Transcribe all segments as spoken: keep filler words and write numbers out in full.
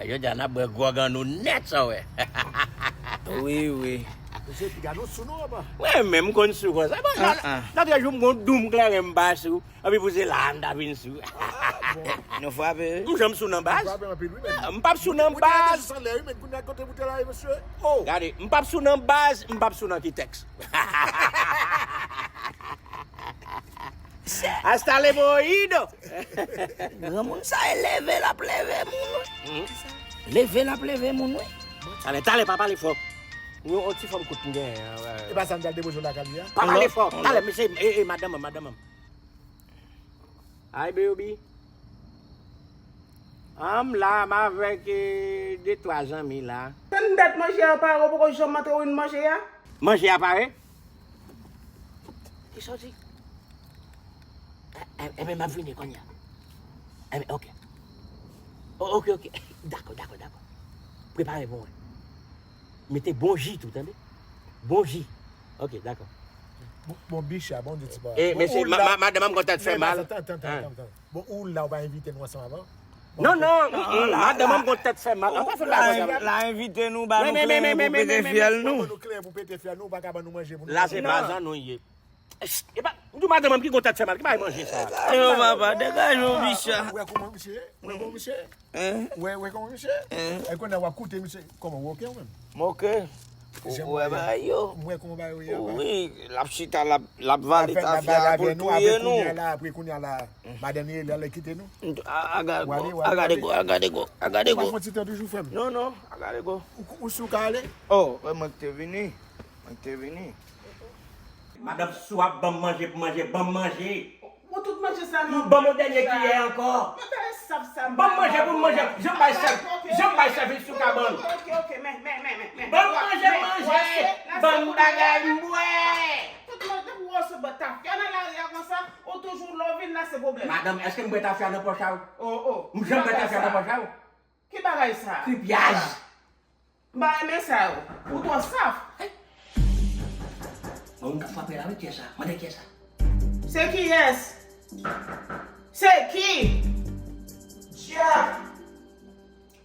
Jodi a n ap bwè gwòg an nou nèt, sa w wè. Wi, wi. Mesye, piga nou sou nou, apa. Mwen menm m konn sou konsa. Bon, nan nan de jou m gon doum kleren m pa sou. Anpi pou se la a m ta vin sou. Nou frape, wi. M janm sou nan baz. Frape anpil, wi, men. M p ap sou nan Ou te baz. San lè, wi, men kounye a kote pou te la, mesye. Oh. Gade, m p ap sou nan baz, m p ap sou nan kitèks. Hasta luego. Granmoun sa e leve l ap leve moun, wi. Leve l ap leve moun, wi. Talè, talè, pa pale fò. Yon yon ti fanm kout m genyen. E pa sa m t al depoze w lakay li a? Pa pale fò. Talè, mesye, e, e, madanm, madanm. Hi, baby. An m la, m avèk e, de twa zanmi la. Tann dat manje a pare, ou poko janm antre ou vin manje a? Manje a pare? Kisa w di? E, e, Enben, m ap vini kounye a. Enben, ok. O, ok, ok. Dakò, dakò, dakò. Prepare pou mwen. Mete bon ji tou, tande? Bon ji. Ok, dakò. Bon, bon, Bicha, bon, di ti pa. E, mesye, ma- ma- madanm an gon tèt fè mal. Tann, tann, tann, tann. Bon, ou la, ou pa envite nou ansanm avan? Non, non, mm, mm, madanm an gon tèt fè mal. An pa fè bagay konsa. La envite nou, ba nou kleren pou pete fyèl nou. Nou kleren pou pete fyèl nou, ou pa ka ban nou manje pou nou. La se pa zan nou ye. E pa, ou di madanm an ki gon tèt fè mal, ki bay manje sa? Yo, papa, degaje w, Bicha. Ou wè kòman misye ye? Ou wè kòman misye ye? Ou wè, ou wè kòman misye ye? E kounye a w ap koute misye, kòman, ou oke ou menm? M oke. Ou wè bagay yo? M wè kòman bagay yo ye apa. Wi, l ap chita, l ap, l ap vale tafya pou l touye nou. Apre kounye a la, madanm li rele al kite nou. A gade go, a gade go, a gade go, a gade go. Ou pa fè ti tan toujou, frè m? Non, non, a gade go. Ou si w ka ale? Oh, mwen k te vini. Mwen k te vini. Madanm, si w ap ban m manje pou manje, ban m manje. Bon, tout manje sa non. Ban m yon dènye kiyè ankò. Mwen ta esap sa. Ban m manje pou m manje. Jan m bay sèv, jan m bay sèvis sou kabann. Ok, ok, men, men, men, men, men. Ban m manje, manje. Ban m bagay, m bwè. Tout manje pou w sou bò tafya nan lari a konsa, ou toujou lè w vin la se pwoblèm. Madanm, èske m bwè tafya nan pòch a w? Oh, oh. M janm bwè tafya nan pòch a w? Ki bagay sa? Tripyaj. M pa renmen sa yo. Ou twò saf. Bon, m ka frape la, wi, kiyès sa? Mande kiyès sa? Se kiyès? Se ki? Jeff.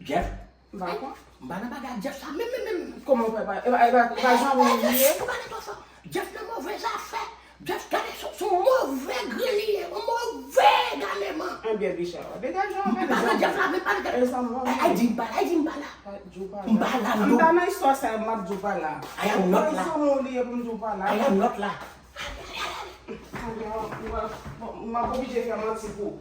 Jeff? M pa konn. M pa nan bagay Jeff sa, menm, menm, menm. Kòman w fè pa, e pa, e pa, e pa jan ou ye? Ou pale twò fò. Jeff nan movèz afè. Jeff, gade, se se yon move grenn li ye, yon move galeman. Ebyen, Bicha, degaje w. M pa nan Jeff la, menm pa nan Jeff. Ay, di m pa la, ay, di m pa la. M pa la, m ta nan istwa sa, m ap di w pa la. Ay, I'm not la. Zanmi w li ye pou m di w pa la. Ay, I'm not la. M ap oblije fè manti pou ou.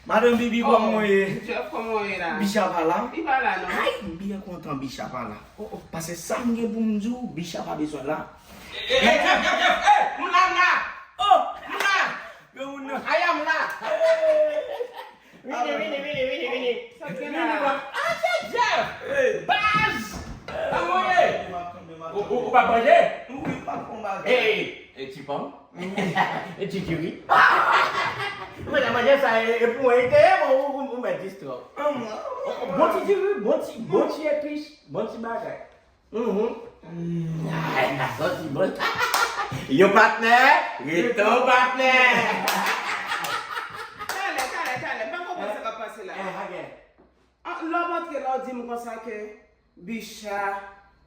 Madanm Bibi, kòman w ye? Jeff, kòman w ye la? Bicha pa la? Li pa la non. Ay, m byen kontan Bicha pa la. Oh, oh, paske sa m gen pou m di w, Bicha pa bezwen la. Hey, Jeff, Jeff, Jeff, hey, m la, m la. Oh, m la. Granmoun nan. Aya, m la. Vini, vini, vini, vini, vini. Vini, bro. Ah, se Jeff. Baz. Kòman w ye? Ou, ou, ou pa manje? Wi, m pa pran bagay. Hey, e ti pòm? E ti diri. Mwen ta manje sa, e, e pou mwen, e te, bon, ou, ou, ou mèt distro. Bon ti diri, bon ti, bon ti epis, bon ti bagay. Mhm. Ay, sa santi bon. Yon patnè, ret yon patnè. Talè, talè, talè. M pa konprann sa k ap pase la. Eh, ok. Ah, lè w ap antre la, w di m konsa ke Bicha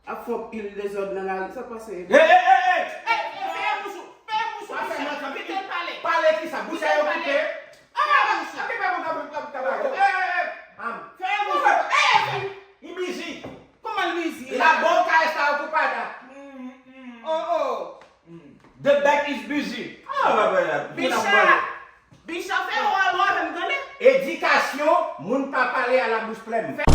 ap fè yon pil dezòd nan lari. Sa k pase? Hey, hey, hey, hey! Hey, fèmen bouch ou! Fèmen bouch ou, Bicha! Kite l pale! Pale kisa? Bouch sa yo koupe? Fèmen bouch ou! Fèmen bouch ou! Hey, hey, hey! Fèmen bouch ou! Hey, hey! Li bizi! Kòman l bizi? La boca está ocupada. Oh, oh. The back is busy. Ah, ba, ba, ba. Bicha! Bicha fè wòl ou avè m tande. Edikasyon, moun pa pale a la bouch plèn.